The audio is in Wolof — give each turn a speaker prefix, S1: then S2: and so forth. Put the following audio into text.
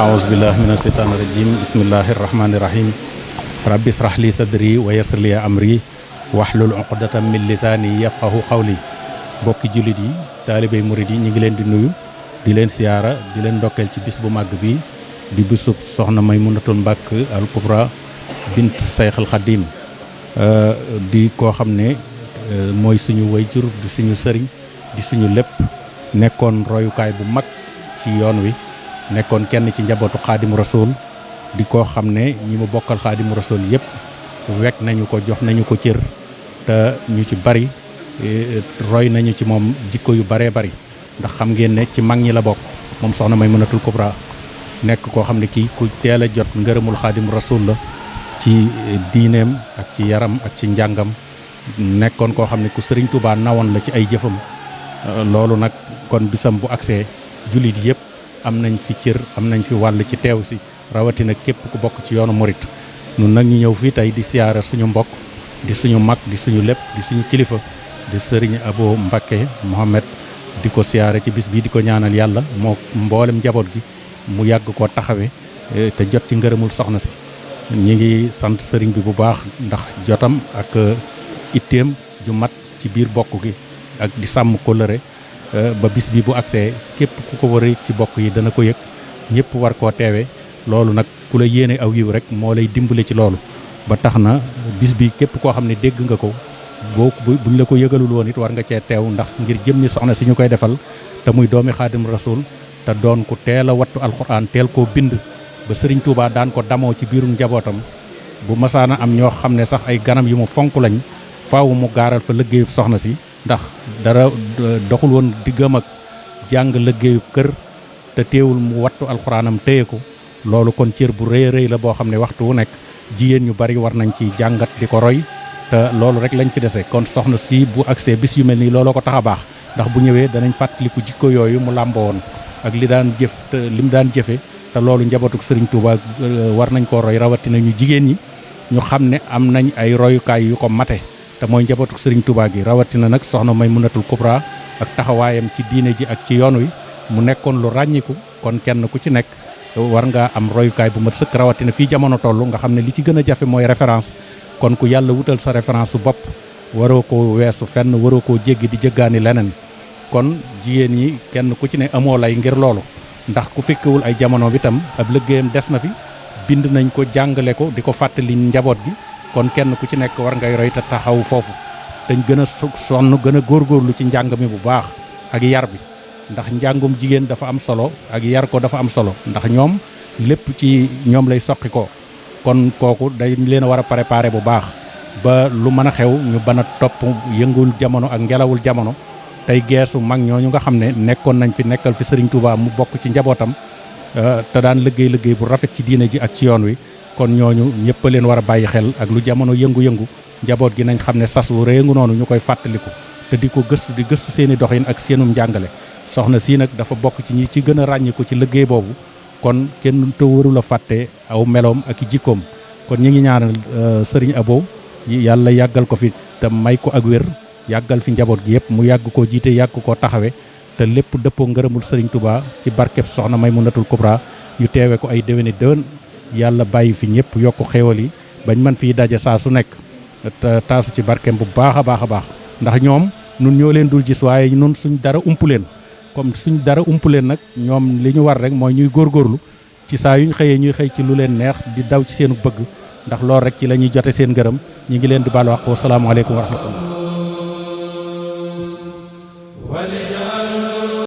S1: aousubillah mina seytaani rajim bismillahi rahmaani rahim rabbi israh li sadri wa yassir li amri wahlul uqdatam min lisaani yafqahu qawli bokki jullit yi taalibey murid yi ñu ngi leen di nuyu di leen siyaara di leen ndokkeel ci bis bu màgg bi di bisub soxna Maymunatul Mbàkke al Kubra bint Sayxul Xadim di koo xam ne mooy suñu wayjur di suñu sëriñ di suñu lépp nekkoon royukaay bu mag ci yoon wi nekkoon kenn ci njabootu xaadimu rasul di koo xam ne ñi mu bokkal xaadimu rasul yëpp wekk nañu ko jox nañu ko cër te ñu ci bari roy nañu ci moom jikko yu baree bari ndax xam ngeen ne ci mag ñi la bokk moom soxna Maymunatul Kubra nekk koo xam ne kii ku teel a jot ngërëmul xaadimu rasul la ci diineem ak ci yaram ak ci njàngam nekkoon koo xam ne ku sëriñ Tuubaa nawoon la ci ay jëfam loolu nag kon bisam bu agsee jullit yëpp am nañ fi cër am nañ fi wàll ci teew si rawatina képp ku bokk ci yoonu murit nun nag ñu ñëw fii tey di siyaare suñu mbokk di suñu mag di suñu lépp di suñu kilifa di sëriñ Abo Mbakke Mohamed di ko siyaare ci bis bii di ko ñaanal yàlla moo mboolem njaboot gi mu yàgg koo taxawe te jot ci ngërëmul soxna si ñi ngi sant sëriñ bi bu baax ndax jotam ak itteem ju mat ci biir bokk gi ak di sàmm kóllëre ba bis bi bu agsee képp ku ko wëri ci bokk yi dana ko yëg ñëpp war koo teewe loolu nag ku la yéene aw yiw rek moo lay dimbale ci loolu ba tax na bis bi képp koo xam ne dégg nga ko buñ la ko yëgalul woon it war nga cee teew ndax ngir jëm ni soxna si ñu koy defal te muy doomi xaadim rasul te doon ku teel a wattu alxuraan teel koo bind ba sëriñ Touba daan ko damoo ci biirum njabootam bu masaana am ñoo xam ne sax ay ganam yu mu fonk lañ faaw mu gaaral fa liggéeyub soxna si ndax dara doxul woon diggam ak jàng liggéeyub kër te teewul mu wattu alxuraanam téye ko loolu kon cër bu rëy a rëy la boo xam ne waxtu wu nekk jigéen ñu bari war nañ ci jàngat di ko roy te loolu rek lañ fi dese kon soxna si bu agsee bis yu mel nii looloo ko tax a baax ndax bu ñëwee danañ fàttaliku jikko yooyu mu làmboo woon ak li daan jëf te li mu daan jëfe te loolu njabootuk sëriñ Touba war nañ koo roy rawatina ñu jigéen ñi ñu xam ne am nañ ay royukaay yu ko mate te mooy njabootuk sëriñ Touba gi rawatina nag soxna Maymunatul Kubra ak taxawaayam ci diine ji ak ci yoon wi mu nekkoon lu ràññiku kon kenn ku ci nekk war ngaa am royukaay bu mat sëkk rawatina fii jamono toll nga xam ne li ci gën a jafe mooy référence kon ku yàlla wutal sa référence su bopp waroo koo weesu fenn waroo koo jéggi di jëggaani leneen kon jigéen ñi kenn ku ci ne amoo lay ngir loolu ndax ku fekkewul ay jamono bi tam ab liggéeyam des na fi bind nañ ko jàngale ko di ko fàttali njaboot gi kon kenn ku ci nekk war ngay roy te taxaw foofu dañ gën a sonn gën a góorgóorlu ci njàng mi bu baax ak yar bi ndax njàngum jigéen dafa am solo ak yar ko dafa am solo ndax ñoom lépp ci ñoom lay soqi ko kon kooku dañ leen a war a préparer bu baax ba lu mën a xew ñu bana topp yëngul jamono ak ngelawul jamono tey geesu mag ñooñu nga xam ne nekkoon nañ fi nekkal fi Serigne Touba mu bokk ci njabootam te daan liggéey bu rafet ci diine ji ak ci yoon wi kon ñooñu ñëpp leen war a bàyyi xel ak lu jamono yëngu-yëngu njaboot gi nañ xam ne sas wu réengu noonu ñu koy fàttaliku te di ko gëstu di gëstu seen i doxin ak seenum njàngale soxna sii nag dafa bokk ci ñi ci gën a ràññiku ci liggéey boobu kon kenn te warul a fàtte aw meloom ak i jikkoom kon ñi ngi ñaanal Serigne Abo yàlla yàggal ko fi te may ko ak wér yàggal fi njaboot gi yëpp mu yàgg koo jiite yàgg koo taxawe te lépp dëppoo ngërëmul Serigne Touba ci barkeb soxna Maymunatul Kubra ñu teewe ko ay déwéni déwén yàlla bàyyi fi ñëpp yokk xéewal yi bañ mën fii daje saa su nekk te taasu ci barkeem bu baax a baax a baax ndax ñoom nun ñoo leen dul gis waaye nun suñ dara umpu leen comme suñ dara umpu leen nag ñoom li ñu war rek mooy ñuy góorgóorlu ci saa yuñ xëyee ñuy xëy ci lu leen neex di daw ci seenu bëgg ndax loolu rek ci la ñuy jote seen ngërëm ñi ngi leen di baal wax ko salaamaaleykum wa rahmatullah